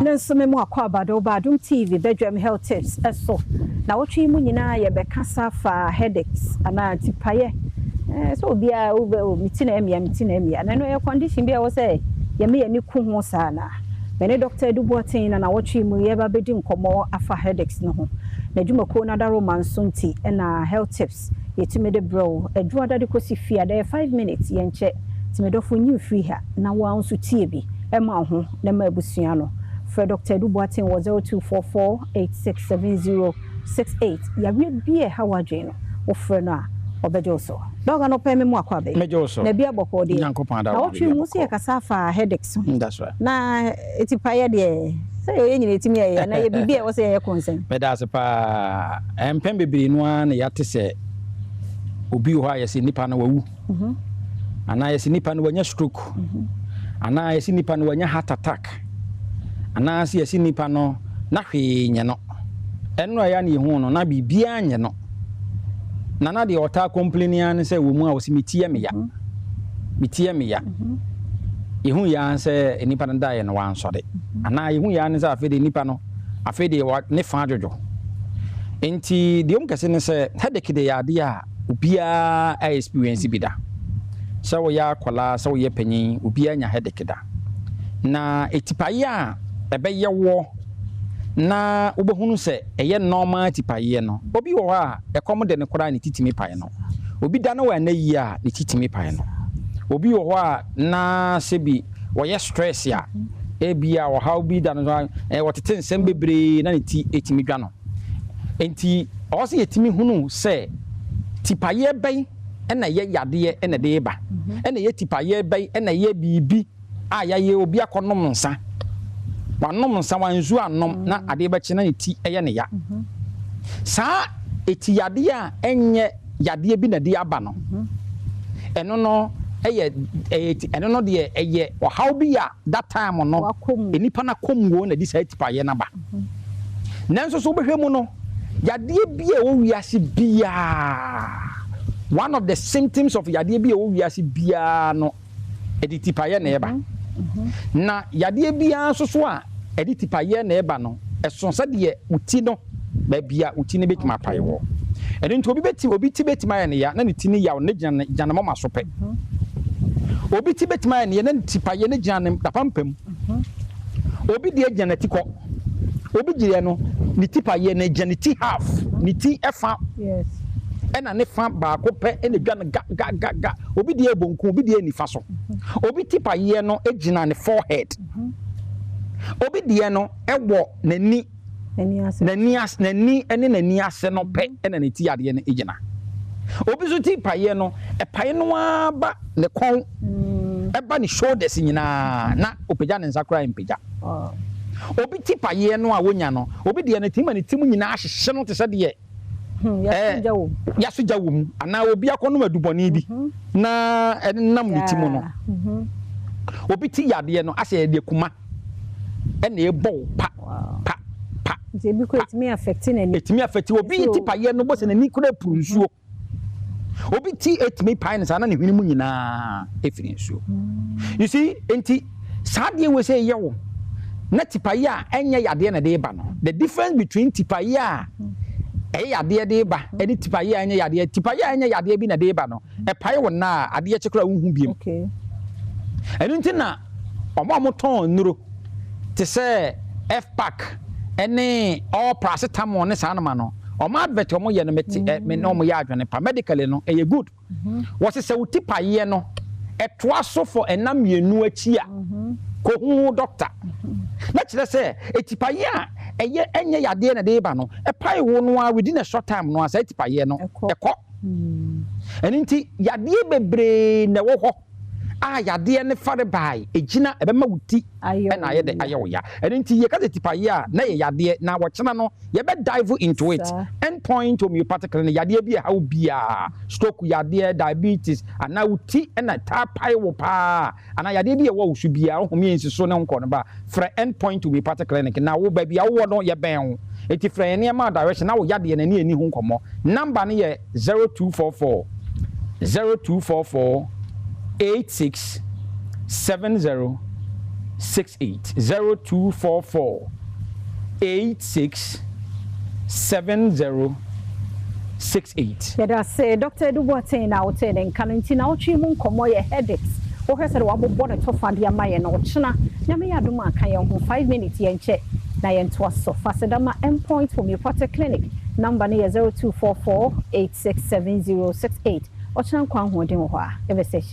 Ɛnnɛ nso me ma wo akwaaba de wo ba Adom TV bɛdwam health tips ɛso. Na wɔtwe mu nyinaa yɛbɛkasa fa headaches anaa tipaeɛ. Sɛ obiara wobɛ me ti na ɛmia, me ti na ɛmia. Na ɛno ɛyɛ condition bi a ɛwɔ sɛ yɛma yɛn ani ku ho saa na. Me ne Dr. Edu Boateng na nawɔtwe mu yɛba bɛdi nkɔmmɔ afa headaches no ho. Na adwumakuo no adaroma nso nti ɛna health tips yɛtumi de brɛ wo. Adwuada de kɔsi fie a dɛyɛ 5 minutes yɛnkyɛ. Nti medɔfo nyi mfiri ha na wo nso tie bi ɛma wo ho na ma abusua no. Frɛ Dr. Edu Boateng wɔ 0244 867068. Yareɛ bi a ɛha w'adwene no, wofrɛ no a ɔbɛgye wo so. Doc, anɔpa me mu akɔ abɛn. Mɛgye wo so. Na bi abɔkɔ deɛ. Nyankopɔn ada Na wo wɔtwe mu sɛ yɛkasa afa headaches ho. That's right. Na tipaeɛ deɛ sɛ yɛyɛ nyina ɛtumi yɛyɛ na yɛ biribi a ɛwɔ sɛ yɛyɛ concern. Mɛda ase paa. Mpɛn bebree no ara na yɛate sɛ obi wɔ hɔ a yɛsɛ nipa no wawu. Anaa yɛsɛ nipa no wanya stroke. Anaa yɛsɛ nipa no wanya heart attack. Anaa sɛ yɛsɛ nipa no na hwee nyɛ no. Ɛno a ɛyɛ na yɛhu no na biribiara nyɛ no. Na na deɛ ɔtaa complain ara ne sɛ wɔ mu a ɔsɛ me ti yɛ me ya. Me ti yɛ me ya. Yɛhu yɛ ara sɛ nipa no daeɛ no wansɔre. Anaa yɛhu yɛ ara ne sɛ afei deɛ nipa no afei deɛ ne fa adwodwo. Nti deɛ ɔmu kɛse ne sɛ headache deɛ yɛ adeɛ a obiara a experience bi da. Sɛ woyɛ akwadaa, sɛ woyɛ panyin, obiara nya headache da. Na etipaeɛ a ɛbɛyɛ wɔ na wobɛhunu sɛ ɛyɛ normal tipaeɛ no, obi wɔ hɔ a ɛkɔm de no koraa ne ti tumi pae no. Obi da no wɔ ɛnɛ yie a ne ti tumi pae no. Obi wɔ hɔ a na sɛbi wɔyɛ stress a ebi a ɔhaw bi da no so a wɔtete nsɛm bebree na ne ti etumi dwa no. Nti ɔwɔ sɛ yɛtumi hunu sɛ tipaeɛ bɛn ɛna ɛyɛ yadeɛ ɛna ɛde ba, ɛna ɛyɛ tipaeɛ bɛn ɛna ɛyɛ biribi a yɛayɛ. Obi akɔnom nsa, wanom nsa, wansu anom na adeɛ bɛkye na ne ti ɛyɛ ne ya. Saa eti yadeɛ a ɛnyɛ yadeɛ bi na ɛde aba no, ɛno no ɛyɛ ɛno no deɛ ɛyɛ ɔhaw bi a that time no nipa na kɔm wɔ na ɛde saa tipaeɛ no aba. Nanso so wobɛhwɛ mu no, yadeɛ bi a ɛwɔ wiase biara, one of the symptoms of yadeɛ bi a ɛwɔ wiase biara no, ɛde tipaeɛ na ɛba. Na yadeɛ biara nso so a ɛde tipaeɛ na ɛba no, ɛso sɛdeɛ wo ti no, baabi a wo ti no bɛtumi apae wɔ. Ɛno nti obi ti bɛtumi ayɛ ne ya na ne ti no yaw ne gyina ne mɔma so pɛ. Obi ti bɛtumi ayɛ ne ya na ne tipaeɛ no gyina ne napampam. Obi deɛ gyina n'ati kɔ. Obi deɛ no ne tipaeɛ no gyina ne ti half, ne ti ɛfa. Ɛna ne fa baako pɛ ɛna dwa no ga ga ga ga. Obi deɛ bonkum, obi deɛ nifa so. Obi tipaeɛ no gyina ne forehead. Obi deɛ no ɛwɔ n'ani n'ani ase, n'ani ɛne n'ani ase no pɛ ɛna ne ti adeɛ no gyina. Obi nso ti paeɛ no, ɛpae no ara ba ne kɔn, ɛba ne shoulders nyinaa na opagya ne nsa koraa mpagya. Obi ti paeɛ no a wonya no, obi deɛ no ti ma ne ti mu nyinaa ahyehyɛ no te sɛ deɛ yaso gya wɔ mu, anaa obi akɔnom adubɔne bi na ɛnam ne ti mu no. Obi ti yadeɛ no asɛ yɛde kuma ɛna ɛbɔ wo pa pa pa. Nti ebi kɔ etumi affect n'ani. Etumi affect obi ti paeɛ no bɔ sɛ n'ani kura puru nsuo. Obi ti etumi pae no saa na ne hwene mu nyinaa efiri nsuo. You see, nti saa adeɛ wɔ sɛ ɛyɛ wo na tipaeɛ a ɛnyɛ yadeɛ na ɛde ba no, the difference between tipaeɛ a ɛyɛ yadeɛ de ba ɛne tipaeɛ a ɛnyɛ yadeɛ, tipaeɛ a ɛnyɛ yadeɛ bi na ɛde ba no, ɛpae wo na adeɛ kye koraa wohu biem. Ɛno nti na ɔmo a wɔtɔn nnuro te sɛ F-pack ɛne all paracetamol ne saa noma no, ɔmo advert ɔmo yɛ no, mete ɛ me na ɔmo yɛ adwene pa. Medically no ɛyɛ good. Wɔsi sɛ wo tipaeɛ no ɛtoa so for ɛna mmienu akyi a, kɔhu doctor. Na kyerɛ sɛ etipaeɛ a ɛyɛ ɛnyɛ yadeɛ na ɛde ba no, ɛpae wo no a within a short time no a saa etipaeɛ no ɛkɔ. Ɛno nti yadeɛ bebree na ɛwɔ hɔ a yadeɛ ne fare bae egyina ɛbɛma wo ti ɛna ayɛ de ayɛ wo ya. Ɛno nti yɛka sɛ tipaeɛ a na yɛ yadeɛ na wɔkyena no yɛbɛ dive into it. End Point Homeopathic Clinic, yadeɛ bi a ɛha wo biara, stroke yadeɛ, diabetes, anaa wo ti ɛna taa pae wo paa, anaa yadeɛ bi a ɛwɔ wo so biara, wohome nsi so ne ho nkɔ no ba, frɛ End Point Homeopathic Clinic. Na wo baabi a wowɔ no yɛbɛn wo, eti frɛ yɛn nneɛma direction na wo yadeɛ no ani ani ho nkɔmmɔ. Number no yɛ 0244 0244 86 70. 68. 0244 86 70 68. Yɛda ase, Dr. Edu Boateng, na wotee ne nka no. Nti na wotwe mu nkɔmmɔ yɛ headaches. Wohwɛ sɛ de wabobɔ ne tɔfa de ama yɛn no, ɔkyena Nyame yɛ adom a, ka yɛn ho 5 minutes, yɛnkyɛ na yɛntoa so. Fa sedama Endpoint Homeopathic Clinic number no yɛ 0244 867068. Ɔkyena nkwa ahoɔden wɔ hɔ a, yɛbɛsɛ hyia.